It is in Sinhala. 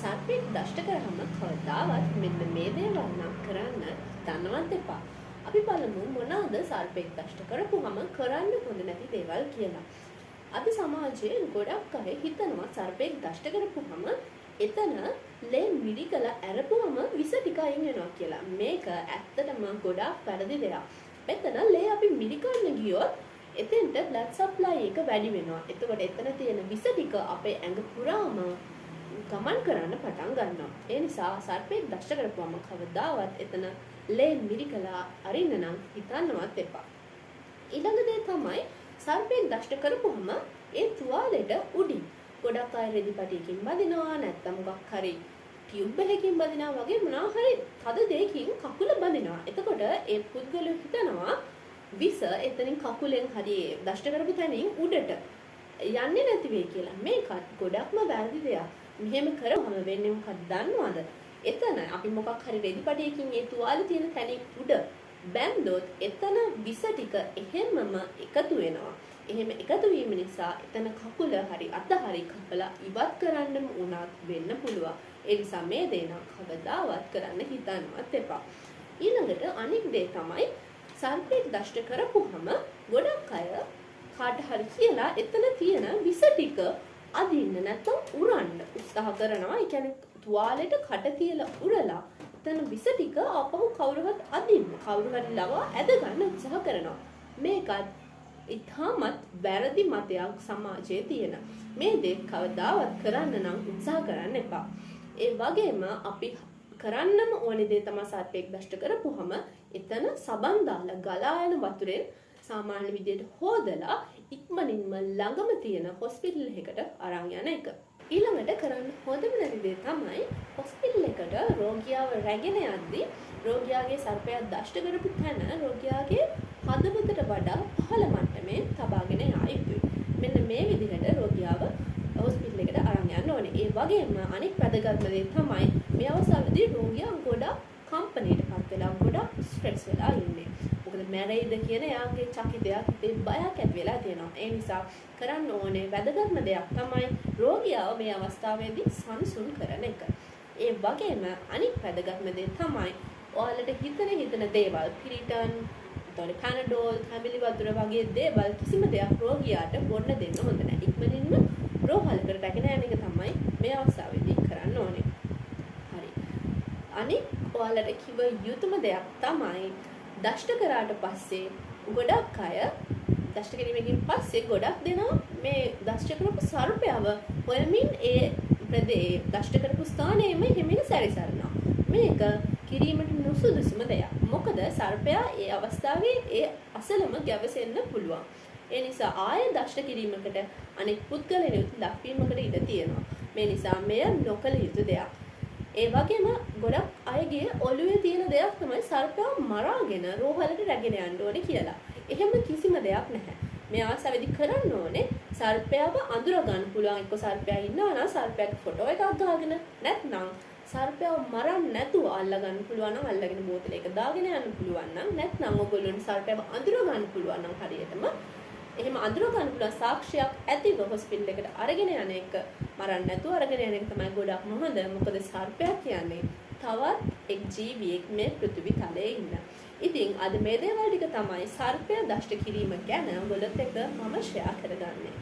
සර්පෙක් දෂ්ට කරාම කවදාවත් මෙන්න මේ දේවල් නම් කරන්න හිතන්නවත් එපා. අපි බලමු මොනවාද සර්පෙක් දෂ්ට කරපුවම කරන්න හොඳ නැති දේවල් කියලා. අද සමාජයේ ගොඩක් අය හිතනවා සර්පෙක් දෂ්ට කරපුවම එතන ලේ මිරිකලා ඇරපුවම විස ටික අයින් වෙනවා කියලා. මේක ඇත්තටම ගොඩාක් වැරදි දෙයක්. මෙතන ලේ අපි මිරිකන්න ගියොත් එතෙන්ට බ්ලඩ් සප්ලයි එක වැඩි වෙනවා. එතකොට එතන තියෙන විස ටික අපේ ඇඟ පුරාම ගමන් කරන්න පටන් ගන්නවා. ඒ නිසා සර්පෙක් දෂ්ට කරපුවම කවදාවත් එතන ලේ මිරිකලා අරින්න නම් හිතන්නවත් එපා. ඊළඟ දේ තමයි සර්පෙක් දෂ්ට කරපුවම ඒ තුවාලෙට උඩින් ගොඩක් අය රෙදි පටියකින් බඳිනවා, නැත්නම් මොකක් හරි ටියුබ් එකකින් බඳිනවා වගේ මොනවා හරි තද දෙයකින් කකුල බඳිනවා. එතකොට ඒ පුද්ගලයා හිතනවා විස එතනින් කකුලෙන් හරි දෂ්ට කරපු තැනින් උඩට යන්නේ නැති වෙයි කියලා. මේකත් ගොඩක්ම වැරදි දෙයක්. මෙහෙම කරාම වෙන්නේ මොකක්ද දන්නවද? එතන අපි මොකක් හරි රෙදි පටියකින් ඒ තුවාලේ තියෙන තැනින් උඩ බැන්දොත් එතන විස ටික එහෙම්මම එකතු වෙනවා. එහෙම එකතු වීම නිසා එතන කකුල හරි අත හරි කපලා ඉවත් කරන්නම උනත් වෙන්න පුළුවන්. ඒ නිසා මේ දේ නම් කවදාවත් කරන්න හිතන්නවත් එපා. ඊළඟට අනික් දේ තමයි සර්පෙක් දෂ්ට කරපුවම ගොඩක් අය කාට හරි කියලා එතන තියෙන විස ටික අදින්න නැත්නම් උරන්න උත්සාහ කරනවා. ඒ කියන්නේ තුවාලෙට කට තියලා උරලා එතන විස ටික ආපහු කවුරුහත් අදින්න, කවුරු හරි ලවා ඇද ගන්න උත්සාහ කරනවා. මේකත් ඉතාමත් වැරදි මතයක් සමාජයේ තියෙන. මේ දේ කවදාවත් කරන්න නම් උත්සාහ කරන්න එපා. ඒ වගේම අපි කරන්නම ඕනේ දේ තමයි සර්පෙක් දෂ්ට කරපුවම එතන සබන් දාලා ගලා යන වතුරෙන් සාමාන්‍ය විදියට හොදලා ඉක්මනින්ම ළඟම තියෙන හොස්පිටල් එකකට අරන් යන එක. ඊළඟට කරන්න හොඳම නැති දේ තමයි හොස්පිටල් එකට රෝගියාව රැගෙන යද්දී රෝගියාගේ සර්පයා දෂ්ට කරපු තැන රෝගියාගේ හදවතට වඩා පහළ මට්ටමේ තබාගෙන යා යුතුයි. මෙන්න මේ විදිහට රෝගියාව හොස්පිටල් එකට අරන් යන්න ඕනේ. ඒ වගේම අනෙක් වැදගත්ම දේ තමයි මේ අවස්ථාවේදී රෝගියා ගොඩක් කම්පණයට පත් වෙලා ගොඩක් ස්ට්‍රෙස් වෙලා ඉන්නේ. මොකද මැරෙයිද කියන එයාගේ චකිතයක් හිතේ බයක් ඇති වෙලා තියෙනවා. ඒ නිසා කරන්න ඕනේ වැදගත්ම දෙයක් තමයි රෝගියාව මේ අවස්ථාවේදී සන්සුන් කරන එක. ඒ වගේම අනික් වැදගත්ම දේ තමයි ඔයාලට හිතන හිතන දේවල් පිරිටන්, එතකොට පැනඩෝල්, තැඹිලි වතුර වගේ දේවල් කිසිම දෙයක් රෝගියාට බොන්න දෙන්න හොඳ නැහැ. ඉක්මනින්ම රෝහලකට රැගෙන යන එක තමයි මේ අවස්ථාවේදී කරන්න ඕනේ. හරි. අනික් ඔයාලට කිව යුතුම දෙයක් තමයි දෂ්ට කරාට පස්සේ ගොඩක් අය දෂ්ට කිරීමකින් පස්සේ ගොඩක් දෙනා මේ දෂ්ට කරපු සර්පයව හොයමින් ඒ ප්‍රදේ දෂ්ට කරපු ස්ථානයේම හිමින් සැරිසරනවා. මේක කිරීමට නුසුදුසුම දෙයක්. මොකද සර්පයා ඒ අවස්ථාවේ ඒ අසලම ගැවසෙන්න පුළුවන්. ඒ නිසා ආය දෂ්ට කිරීමකට අනෙක් පුද්ගලයනුත් ලක්වීමකට ඉඩ තියෙනවා. මේ නිසා මෙය නොකළ යුතු දෙයක්. ඒ වගේම ගොඩක් අයගේ ඔළුවේ තියෙන දෙයක් තමයි සර්පයා මරාගෙන රෝහලට රැගෙන යන්න ඕනේ කියලා. එහෙම කිසිම දෙයක් නැහැ. මේ අවස්ථාවේදී කරන්න ඕනේ සර්පයාව අඳුර ගන්න පුළුවන්. එක්ක සර්පයා ඉන්නවා නම් සර්පයාගේ ෆොටෝ එකක් ගහගෙන, නැත්නම් සර්පයාව මරන්න නැතුව අල්ල ගන්න පුළුවන් නම් අල්ලගෙන බෝතලයක දාගෙන යන්න පුළුවන් නම්, නැත්නම් ඔයගොල්ලොන්ට සර්පයාව අඳුර ගන්න පුළුවන් නම් හරියටම එහෙම අඳුර ගන්න පුළුවන් සාක්ෂියක් ඇතිව හොස්පිටල් එකට අරගෙන යන එක, මරන්න නැතුව අරගෙන යන එක තමයි ගොඩක්ම හොඳ. මොකද සර්පයා කියන්නේ තවත් එක් ජීවියෙක් මේ පෘථිවි තලයේ ඉන්න. ඉතින් අද මේ දේවල් ටික තමයි සර්පයා දෂ්ට කිරීම ගැන ඔයගොල්ලොත් එක්ක මම ෂෙයා කරගන්නේ.